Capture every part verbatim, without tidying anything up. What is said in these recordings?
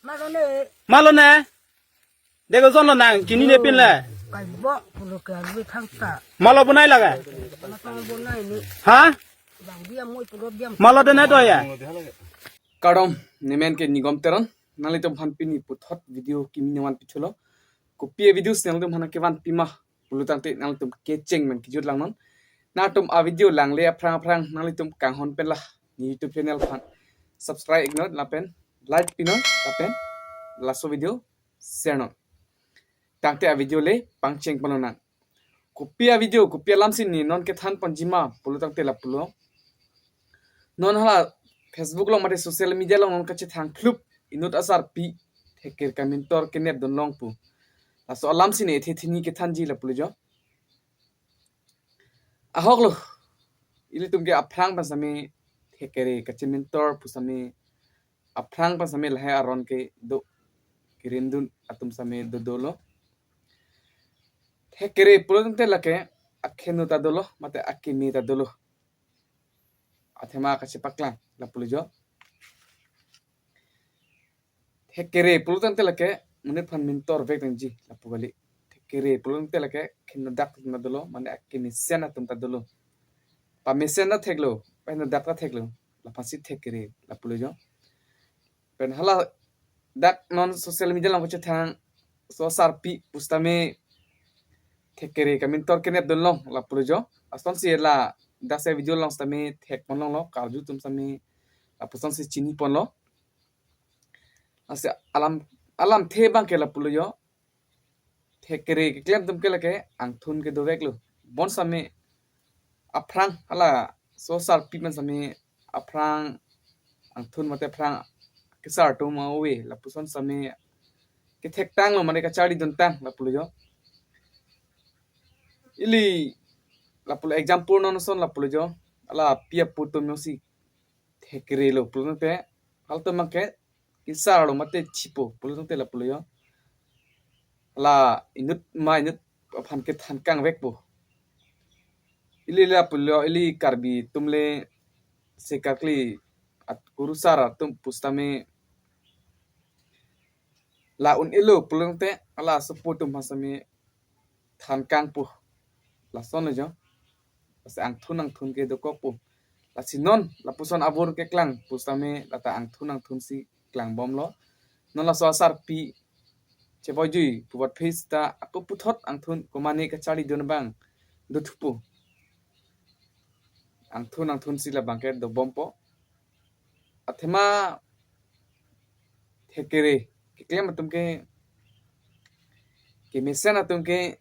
Malone. Malone. Dego zonlo nang, chinine pinle. Kai bo, pulo ke arve thangta. Malo bonai lage. Matang bonai ni. Ha? Bang dia moi pulo diam. Malo dene do ya. Kardom, nemen ke Nigom Teron. Nanglitum aphan pini puthot video kimi nangvanpi thulo. Kopi a-video nanglitum aphan kevanpi ma pulo tangte nanglitum kecheng nangkejut langnon. Nangtum a-video langle aphrang aphrang nanglitum kanghon pen la ne YouTube channel aphan subscribe iknon lapen like pinon lapen laso video share non. Tangte a-video le pangcheng ponlonang. Kopi a-video, kopi alam si ne non kethan ponji ma pulo tangte lapulo. Non hala Facebook along mate social media along non kachethang thlup inut asarpi thekere kamintor kenep dunlong pu. Laso alam si ne ethe thini kethanji lapulo jo. Ahok lo. Ilitum ke aphrang pen sami thekere kachemintor pu sami aphrang pen sami lahai aron kedo, kerindun atum sami dodolo. Thekere pulo tangte lake akheno ta dolo mate akimi ta dolo. Athema kachepaklang lapulo jo. Thekere pulo tangte lake monit aphan mintor vek nangji lapu kali. Thekere pulo tangte lake kheno dak ta dolo mane akimesen atum ta dolo. Pamesen ta theklo, paheno dak ta theklo. Laphansi thekere lapulo jo. Pen hala dak non social media along kachethang so asarpi pusitame thekere kamintor kenep dunlong lapulo jo. Asonsi ladak si video along sitame thek ponlonglo, karju atum sami lapusonsi chini ponlo. Lasi alam, alamthe abang ke lapulo jo. Thekere keklem atum ke lake angthun kedo veklo. Bonsitame aphrang hala so asarpi pen sami aphrang angthun mate aphrang kesar atum ave lapuson sami kethektanglo mane kacharlidun tang lapulo jo. Ili lapulo example non ason lapulo jo. Hala api apo atum jongsi thekerelo pulo tangte halatum abang ke kesarlo mate chipo pulo tangte lapulo jo. Hala inut ma inut aphan kethan kangvekpo. Ili lapulo, ili Karbi atum le sekarkli at kurusar atum pusitame la un-elo pulo tangte hala asopo atum aphan sami than kangpo. Lasonlo jo. Lasi angthun angthun ke dokokpo. Lasi non lapuson abor keklang pusitame lata angthun angthun si klangbomlo. Non laso asarpi cheboijui puvat phis ta ako puthot angthun komane kacharlidun abang dothupo. Angthun angthun si labang ke dobompo. Athema thekere keklem atum ke, kemesen atum ke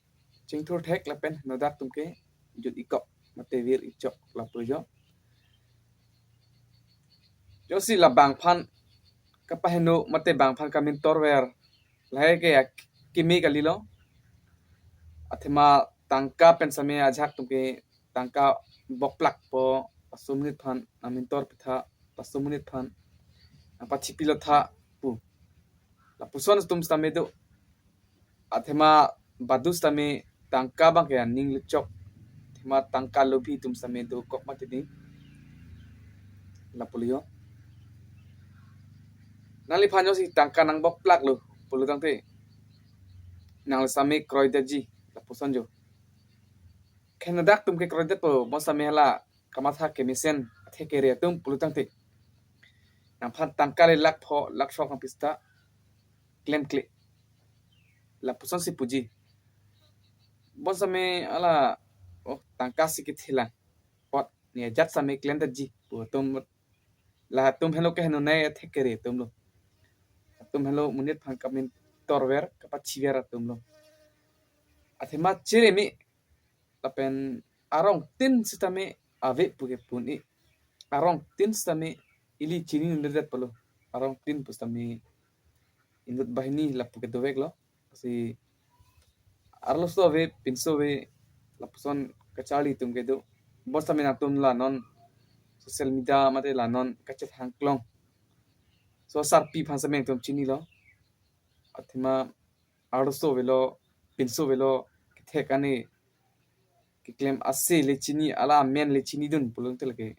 chingthur thek lapen heno dak atum ke jut ikok mate vir ikchok lapulo jo. Jongsi labang aphan kapaheno mate bang aphan kamintor ver lahai ke akimi kalilo. Athema tangka pen sami ajahak atum ke tangka bokplakpo, laso monit aphan nangmintor pitha, laso monit aphan nangpachipilotha pu. Lapuson atum sitame do. Athema badu sitame tangka abang ke aning luchok. Athema tangka lobi atum sitame dokok mati dei. Lapulo jo. Nangliphan jongsi tangka nangbokplaklo pulo tangte nang sami kroidetji lapuson jo. Kheno dak atum ke kroidetpo, bonsitame hala kamatha kemesen thekere atum pulo tangte. Nangphan tangka le lakh pho, lakh throk nangpi seta klemkle. Lapusonsi puji. Bonsitame hala, oh, tangka si kethelang. Pot ne ajat sami klemdetji pu atum, latum helo ke henonei thekere atumlo. Atum helo monit aphan kamintor ver, kapachiver atumlo. Athema chiremi lapen arongtin sitame ave pu ke pun-i. Arongtin sitame ili chinidundedet pulo. Arongtin pusitame inut banghini lapu ke doveklo. Si arloso ave, pinso ave, lapuson kacharli atum kedo. Bonsitame nangtum la non social media mate la non kachethang klong so asarpi aphan sitame nangtum chinilo. Athema arloso avelo, pinso avelo, kethek ani keklem ase le chini, hala amen le chinidun pulo tangte lake,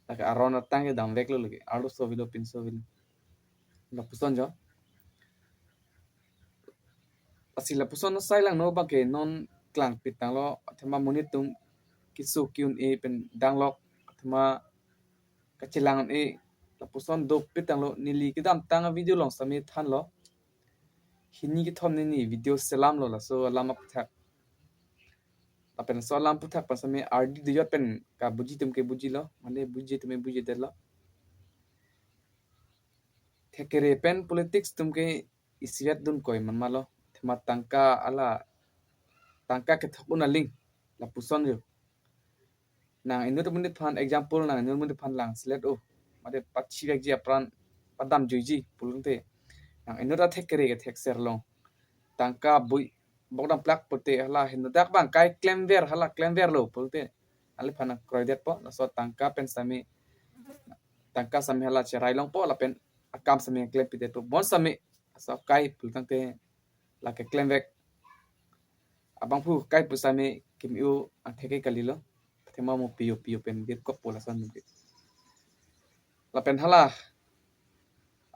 lake aron atang ke damveklo lake, arloso avelo, pinso avelo. Lapuson jo. Lasi lapuson asai langno abangke non klangpit tanglo, athema monit atum keso ke-un-e pen danglok, athema kachelang un-e, lapuson dopik tanglo. Neli kedamtang video along sitame thanlo. Hini kethom hini video selamlo, laso alam aphuthak. Lapen laso alam aphuthak pen sitame ardi dujot pen kabuji atum ke bujilo, mane buji atum ke bujidetlo. Thekere pen politics atum ke isivet dun koi man malo. Athema tangka hala, tangka kethok un aling, lapuson jo. Nang inut amonit aphan, example, nang inut amonit aphan lang selet o, mate pachivekji apran padamjuiji pulangte, nang inut athekere ke thekser long. Tangka bui bok damplak pulote hala henodak abang kai klemver, hala klemverlo pulote, aliphan nang kroidetpo. Laso tangka pen sitame, tangka sitame hala cherai longpo, lapen akam sitame klempidetpo. Bonsitame laso kai pulotangte, lake klemvek abangphu kai pu sitame kimi-u angthek ke kalilo. Athema mo piyo piyo pen virkokpo lason ke. Lapen hala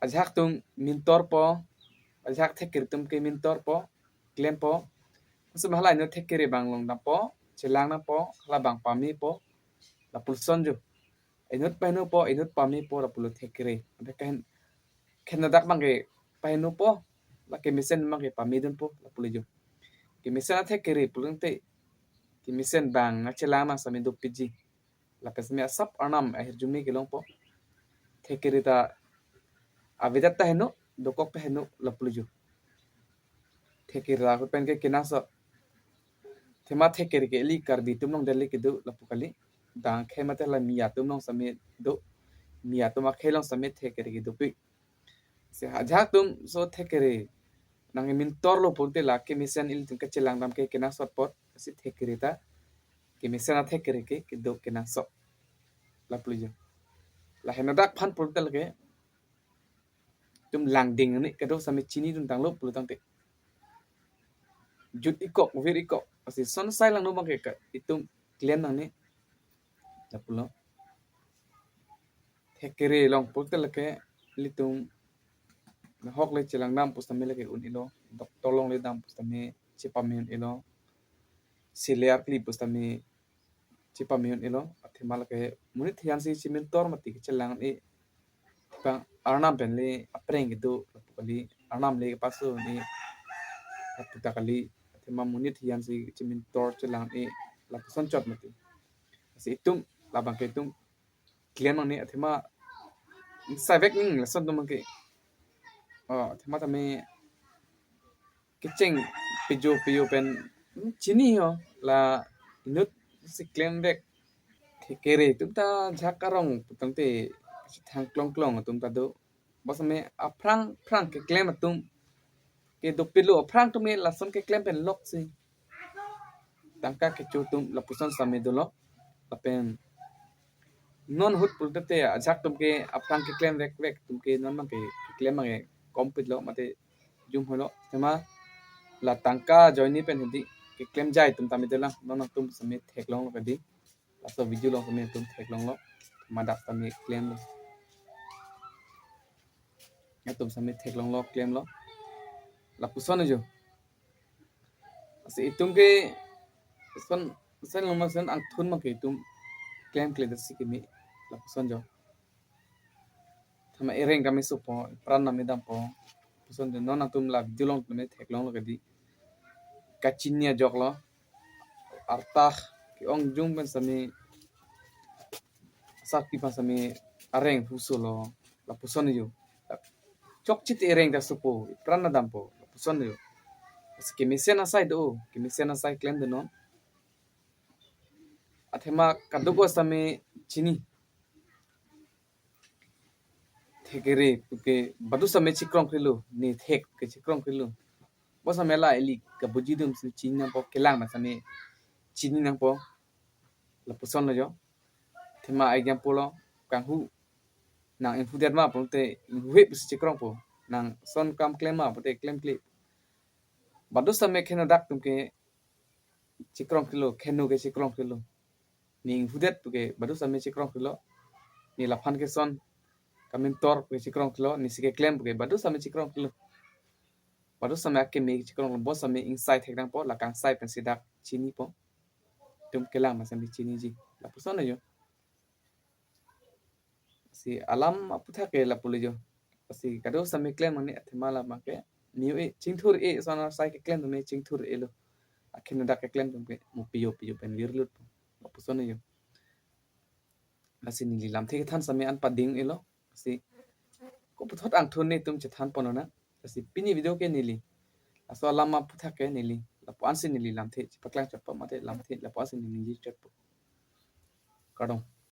ajahak atum mintorpo, ajahak thekere atum ke mintorpo, klempo. Laso hala inut thekere abang longdampo, chelang nangpo, hala abang pamepo, lapuson jo. Inut pahenopo, inut pamepo, lapulo thekere. Ante kahen, kehenodak abangke pahenopo, la kemesen abangke pamedunpo, lapulo jo. Kemesen athekere pulangte, kemesen abang achelang nang sitame dopikji. Lapen sitame asap arnam ahirjume kelongpo. Thekere ta avedet ta heno, dokok ta heno, lapulo jo. Thekere ahut pen ke kenangsot. Athema thekere ke ili Karbi atum along deli kedo lapu kali. Dang akhei mate la Miya atum along sitame do. Miya atum akhei along sitame thekere ke dopik. Si ajahak atum so thekere nang mintorlo pulote la kemesen ilitum kachelang dam ke kenangsot apot. Si thekere ta kemesen athekere ke kedo kenangsot, lapulo jo. La henodak aphan pulote lake itum langding nangji, kadokave sitame chinidun tanglo pulotangte. Jut ikok, vir ikok. Lasi lason asai langno abangke ka itum klem nangne, lapulo. Thekere long pulote lake ilitum nahok le chelang dam pusitame lake un-elo, doctor along le dam pusitame chepame un-elo, sele arkli pusitame chepame un-elo. Athema lake monit hiyan si chemintor mati, kachelang un-e. Bang arnam pen le apreng kedo lapu kali, arnam le kepaso un-e lapu ta kali. Athema monit hiyan si chemintor chelang un-e, lapuson chot mati. Lasi itum labangke itum klem nangne, athema sai vek ning lason atum abangke. Oh, athema tame kecheng pejo pejo pen, hmm, chini ho, la inut si klemvek. Thekere atum ta ajahak arong putangte thang klong klong atum ta do. Bonsitame aphrang phrang keklem atum ke dopiklo, aphrang atum ke lason keklem pen loksi. Tangka kecho atum lapuson sitame dolo. Lapen non ahut pulote ajahak atum ke aphrang keklem vek vek atum ke non abangke keklem abangke kompitlo mate jum holo. Athema la tangka ajoine pen hedi keklem jai atum tame dolang, non atum sitame theklonglo kedi. Laso video along sitame itum theklonglo, athema dak sitame klemlo. Itum sitame theklonglo, klemlo. Lapuson jo. Lasi itum ke lason, lason loma lason angthun abangke itum klemkle dasi kimi, lapuson jo. Athema ereng kami sopo, pran nami dampo. Lapuson jo, non atum la video along tame theklonglo kedi. Kachini ajoklo. Arta ke-ong jung pen sitame, asap kepi aphan sitame areng husolo, lapuson jo. Chokche te ereng ta sopo, pran ta dampo, lapuson jo. Lasi kemesen asai do, kemesen asai klemdun non. Athema kadokave sitame chini. Thekere puke badu sitame chikrong krilo, ne thek ke chikrong krilo. Bonsitame la ili kabuji atum si chini nangpo, kelang abang sitame chini nangpo. Lapuson lo jo. Athema example lo, kanghu. Nang inghudet ma pulote inghuhe pusi chikrongpo. Nang lason kam klem ma pulote klemkle. Badu sitame kehenodak atum ke chikrong krilo, keheno ke chikrong krilo. Ne inghudet puke badu sitame chikrong krilo. Ne laphan ke lason Kamintor ke chikronglo, nisi keklem ke badu sami chikronglo. Badu sami akimi chikronglo, bonsami ingsai thekdangpo, la kangsai pensi dak chinipo. Itum kelang ma sami chiniji. Lapuson jo. Si alam aphuthak ke lapulo jo. Si kado sami klem mane athema la make. Niu e chingthur e, sona sai keklem tame chingthur elo. Akhir dak keklem tame mo piyo piyo pen virlut. Lapuson jo. Lasi neli lamthe kethan sami an pading elo. Lasi ko puthot angthun netum chethan ponona. Lasi pini video ke neli. Laso alam aphuthak ke neli. Lapu-ansi neli lamthe chepaklang chotpo mate lamthe lapu-ansi neli chotpo. Kardom.